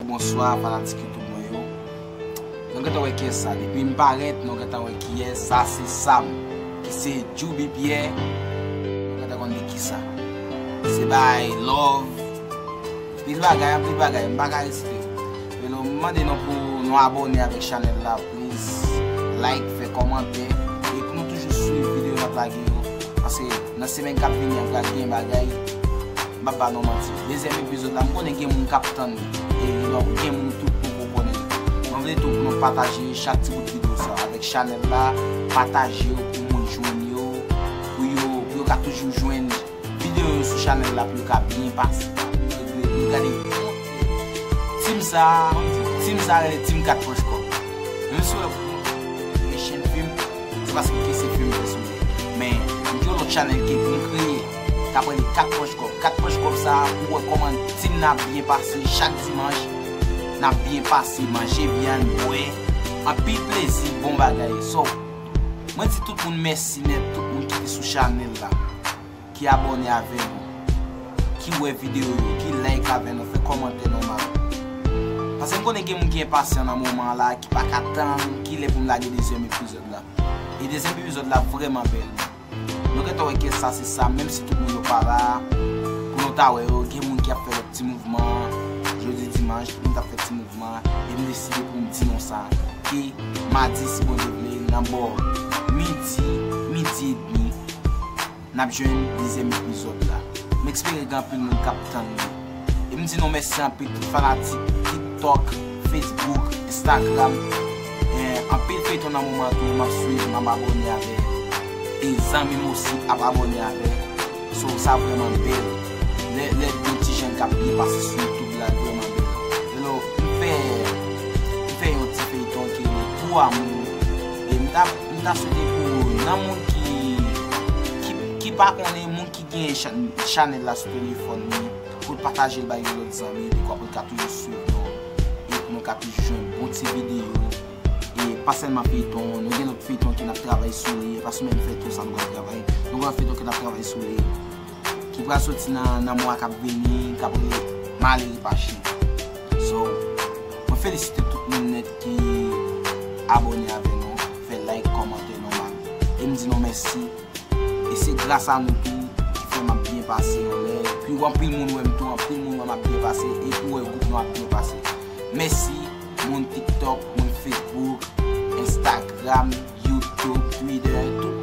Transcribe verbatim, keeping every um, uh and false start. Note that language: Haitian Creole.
Bonswa, fanatik YouTube mwen yo. Nou gentan wè kiyès sa. Depi m parèt, nou gentan wè kiyès sa. Se Sam, ki se Djoubi Pyè. Nou gentan konn de kisa. Se bay love. Pil bagay, anpil bagay. M pa ka resite. Men nou mande nou pou nou abòne avèk chanèl la. Please, like, fè kòmantè. E pou nou toujou swiv videyo n ap lage yo. Paske nan semèn k ap vini an, pral gen bagay. M p ap ba nou manti. Dezyèm epizòd la, m konnen gen moun k ap tann li. E gen moun tout poko konnen li. Mwen vle tou pou nou pataje chak ti bout videyo sa avèk chanèl la. Pataje yo pou moun jwenn yo. Pou yo, pou yo ka toujou jwenn videyo yo sou chanèl la pou yo ka byen pase. Pou yo gade. Tim sa, tim sa rele tim kat pòch kòb. Menm si w wè gen chenn fim, se paske se fim pèsonèl. Men, m gen yon lòt chanèl ke pou m kreye, k ap rele kat pòch kòb. Kat pòch kòb sa, pou wè kòman tim nan ap byen pase chak dimanch. N ap byen pase, manje vyann, bwè. Anpil plezi, bon bagay. So, mwen di tout moun mèsi nèt, tout moun ki te sou chanèl la, ki abòne avè nou, ki wè videyo yo, ki like avè nou, fè kòmantè nòmal. Paske m konnen gen moun ki enpasyan nan moman an la, ki pa ka tann kilè pou m lage dezyèm epizòd la. E dezyèm epizòd la vrèman bèl. Nou gentan wè kiyès sa, se Sam, menm si tout moun yo pa la, pou nou ta wè yo, gen moun ki ap fè lòt ti mouvman, jodi dimanch, moun t ap fè ti mouvman, e m deside pou m di nou sa, ke madi, si Bondye vle, nan bò midi, midi edmi, n ap jwenn dezyèm epizòd la. M espere gen anpil moun k ap tann li. E m di nou mèsi anpil tout fanatik TikTok, Facebook, Instagram. Eh, anpil feyton nan moman an tou, m ap swiv, m ap abòne avè. E zanmi m osi ap abòne avè. So, sa vrèman bèl. Lè, lè gen ti jèn k ap byen pase sou YouTube la, vrèman bèl. Hello, m fè, m fè yon ti feyton ki rele Pou Amou. E m ta, m ta swete pou nan moun ki, ki, ki pa konnen, moun ki gen chan-, chanèl la sou telefòn li, pou l pataje l bay yon lòt zanmi, dekwa pou l ka toujou swiv nou, e pou nou ka toujou jwenn bon ti videyo. E pa sèlman feyton, nou gen lòt feyton ke n ap travay sou li, e pa sou menm feyton sa nou pral travay. Nou gen lòt feyton ke n ap travay sou li, ki pral soti nan, nan mwa k ap vini, k ap rele Malere pa chen. So, mwen felisite tout moun nèt ki abòne avè nou, fè like, kòmantè, nòmal. E m di nou mèsi. E se gras a nou tou ki fè m ap byen pase anlè. Pi anpil moun wè m tou, anpil moun wè m ap byen pase, e pou wè gwoup nou ap byen pase. Mèsi, moun TikTok, moun Facebook, Instagram, YouTube, Twitter, tout